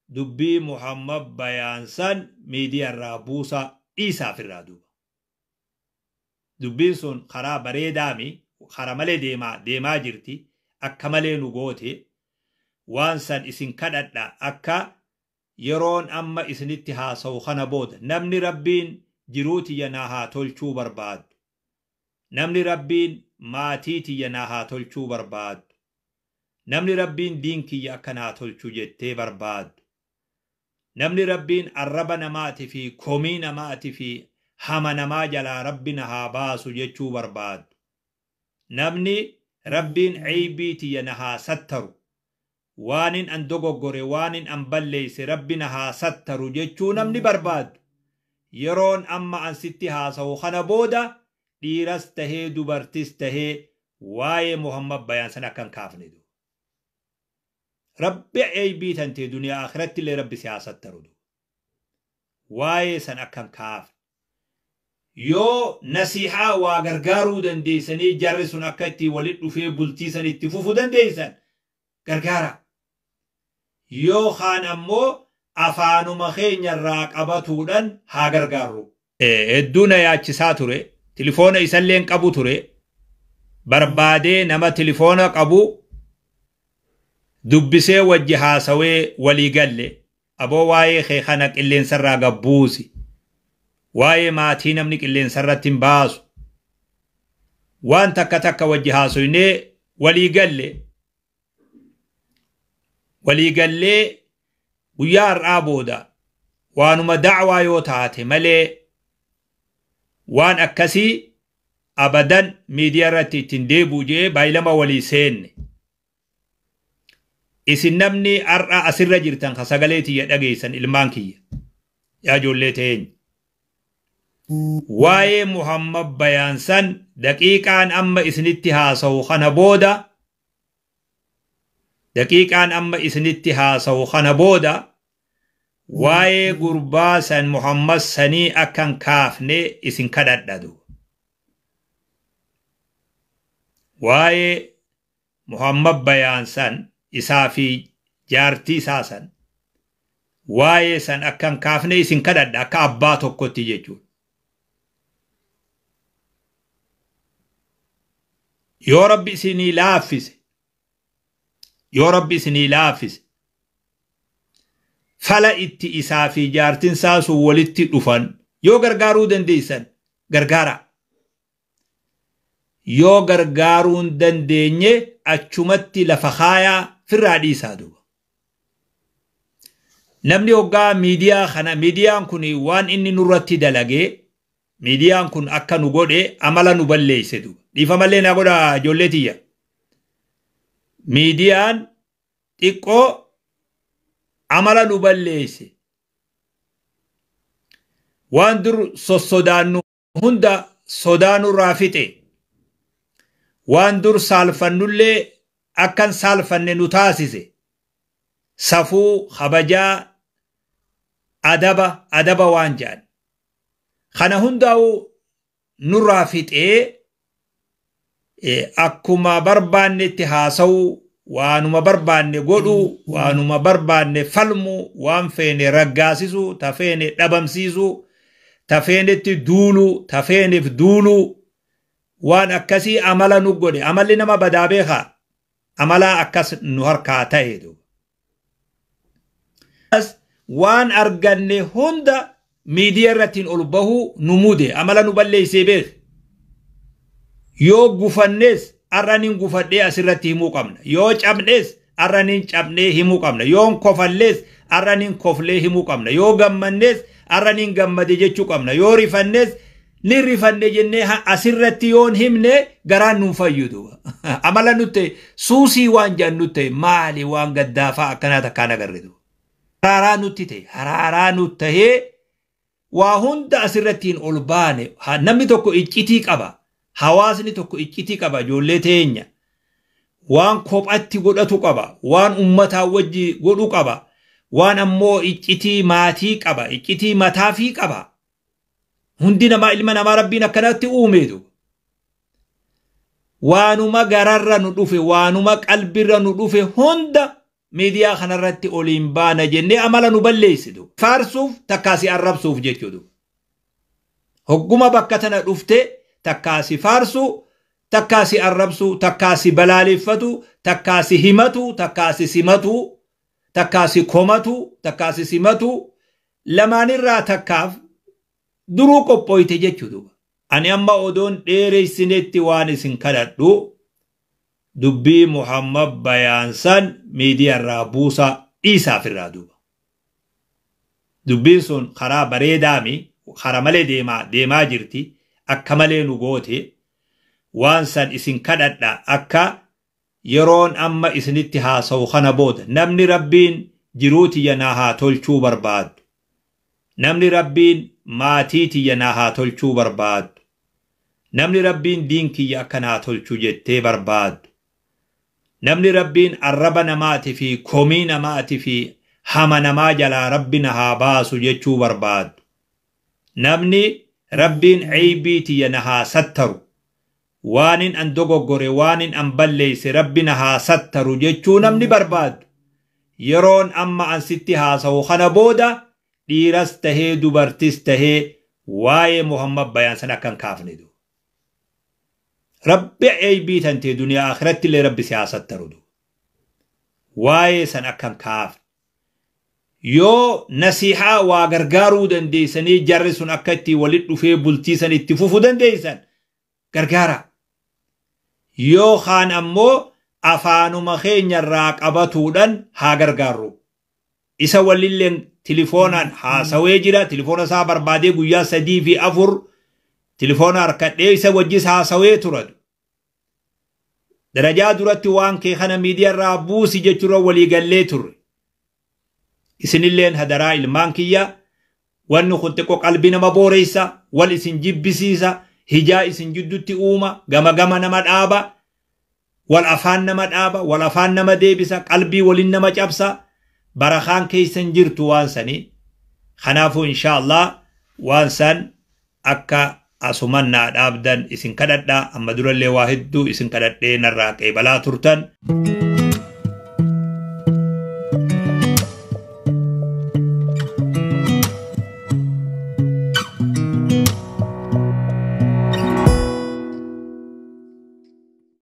Dubbii Muhammad Bayaansan miidiyaa irraa buusaa dhiisaaf irraa duuba. Dubbiin sun karaa bareedaami, karaa malee deemaa jirti, akka malee nu goote. Waan san isin kadhadha, akka yeroon amma isinitti haasa'u kana booda namni Rabbiin jiruu tiyya naa haa tolchuu barbaadu, namni Rabbiin maatii tiyya naa haa tolchuu barbaadu, namni Rabbiin diin kiyya akka naa tolchuu jettee barbaadu, namni Rabbiin arraba namaati fi komii namaati fi hama namaa jalaa Rabbi na haa baasu jechuu barbaadu, namni Rabbiin eybii tiyya na haa sattaru, waanin an dogoggore, waanin an balleeyse Rabbi na haa sattaru jechuu namni barbaadu, yeroon amma an sitti haasa'u kana booda dhiiras tahee dubartis tahee waa'ee Muhammad Bayaan san akka hin kaafne duuba. Rabbi eybii tantee duniyaa akhiratti illee Rabbi si haa sattaru duuba. Waa'ee san akka hin kaafne. Yoo nasihaa waa gargaaruu dandeessanii jarri sun akka itti walitti dhufee bultii san itti fufu dandeessan gargaara. Yoo kaan ammoo afaanuma keenyarraa qabatuudhaan haa gargaarru. Hedduu na yaachisaa ture. Tilifoona isallee hin qabu ture. Barbaadee nama tilifoona qabu dubbisee wajji haasawee walii galle. Aboo, waa'ee kee kana qilleensarraa gabbuusi. Waa'ee maatii namni qilleensarratti hin baasu. Waan takka takka wajji haasoynee walii galle. Walii gallee guyyaa har'aa booda waanuma da'waa yoo taate malee waan akkasii abadan miidiyaa irratti ittiin deebi'u jee baay'ilama walii seenne. Isin namni har'a asirra jirtan ka sagalee tiyya dhageessan, ilmaan kiyya, yaa ijoollee teenya. Waa'ee Muhammad Bayaansan daqiiqaan amma isinitti haasa'u kana booda, daqiiqaan amma isinitti haasa'u kana booda waa'ee gurbaa san Muhammad sanii akkan kaafne isin kadhadhadu. Waa'ee Muhammad Bayaansan isaa fi jaartii isaa san, waa'ee san akkan kaafne isin kadhadha akka abbaa tokkotti jechuudha. Yoo Rabbi isinii laaffise, yoo Rabbi isinii laaffise, fala itti isaa fi jaartiin isaa sun walitti dhufan yoo gargaaruu dandeessan gargaara. Yoo gargaaruu hin dandeenye achumatti lafa kaayaa firraa dhiisaa duuba. Namni hoggaa miidiyaa kana, miidiyaan kun waan inni nurratti dalagee, miidiyaan kun akka nu godhe, amala nu balleesse duuba. Dhiifamallee naa godha, ijoollee tiyya. Miidiyaan xiqqoo amala nu balleesse. Waan dur sossodaannu hunda sodaa nurraa fixe. Waan dur saalfannullee akkan saalfanne nu taasise. Safuu, kabajaa, adaba, adaba waan jedhan. Kana hundaa'u nurraa fixee akkuma barbaannetti haasa'uu, waanuma barbaanne godhuu, waanuma barbaanne falmuu, waan feene raggaasisuu, ta feene dhabamsiisuu, ta feenetti duuluu, ta feeneef duuluu, waan akkasii amala nu godhe. Amalli nama badaa beekaa, amala akkas nu harkaa ta'e. Waan arganne hunda miidiyaa irratti ol bahuu nu mude, amala nu balleessee beek. Yoo gufannes har'a nin gufadhee asirratti himuu qabna. Yoo cabnes har'a nin cabnee himuu qabna. Yoo kofallees har'a nin koflee himuu qabna. Yoo gammannes har'a nin gammade jechuu qabna. Yoo rifannes ni rifanne jennee asirratti yoon himne garaan nuun fayyadu. Amala nutti suusii waan jedhan nutti maali, waan gaddaafaa akkanaa takkaan agarre. Haraaraa nutti ta'e, haraaraa nutti tahee waa hunda asirrattiin ol baane. Namni tokko iccitii qaba. Hawaasni tokko iccitii qaba, ijoollee teenya. Waan kophatti godhatu qaba. Waan ummataa wajji godhu qaba. Waan ammoo iccitii maatii qaba. Iccitii mataafii qaba. Hundi namaa, ilma namaa Rabbiin akkanatti uumeetu. Waanuma gararra nu dhufe, waanuma qalbirra nu dhufe hunda miidiyaa kanarratti oliin baana jennee amala nu balleessitu. Faarsuuf takkaasi arrabsuuf jechuudha. Hogguma bakka tana dhufte takkaasi faarsuu, takkaasi arrabsuu, takkaasi balaaleffatu, takkaasi himatu, takkaasi simatu, takkaasi komatu, takkaasi simatu, lamaanirraa takkaaf duruu qophooyte jechuudha. Ani amma odoon dheereysinetti waan isin kadhadhu dubbii Muhammad Bayaansan miidiyaa irraa buusaa dhiisaaf irraa duuba. Dubbiin sun karaa bareedaami, karaa malee deemaa jirti, akka malee nu goote. Waan san isin kadhadha akka yeroon amma isinitti haasa'u kana booda namni Rabbiin jiruu tiyya naa haa tolchuu barbaadu. Namni Rabbiin maatii tiyya naa haa tolchuu barbaadu. Namni Rabbiin diin kiyya akka naa tolchuu jettee barbaadu. Namni Rabbiin arraba namaati fi komii namaati fi hama namaa jalaa Rabbi na haa baasu jechuu barbaadu. Namni Rabbiin ceebii tiyya na haa sattaru. Waanin an dogoggore, waanin an balleeyse Rabbi na haa sattaru jechuu namni barbaadu. Yeroon amma an sitti haasa'u kana booda dhiiras tahee dubartis tahee waa'ee Muhammad Bayaan san akka hin kaafne du. Rabbi ceebii tantee duniyaa akhiratti illee Rabbi si haa sattaru du. Waa'ee san akka hin kaafne. Yoo nasihaa waa gargaaruu dandeessanii jarri sun akka itti walitti dhufee bultii san itti fufuu dandeessan gargaara. Yoo kaan ammoo afaanuma keenyarraa qabatuudhaan haa gargaarru. Isa walilleen tilifoonaan haasawee jira. Tilifoona isaa barbaadee guyyaa 3 fi 4 tilifoona harkadhee isa wajjis haasawee tura. Darajaa duratti waan kee kana miidiyaarraa buusi jechuudha walii gallee turre. Isinilleen hadaraa ilmaan kiyya wanni kun xiqqoo qalbii nama booreessa, wal isin jibbisiisa, hijaa isin jidduutti uuma, gama gama nama dhaaba, wal afaan nama dhaaba, wal afaan nama deebisa, qalbii waliin nama cabsa, barakaan keessan jirtu waan sanii. Kanaafuu inshaallah waan san akka asuman naa dhaabdan isin kadhadha. Amma durallee waa hedduu isin kadhadhee narraa qeebalaa turtan.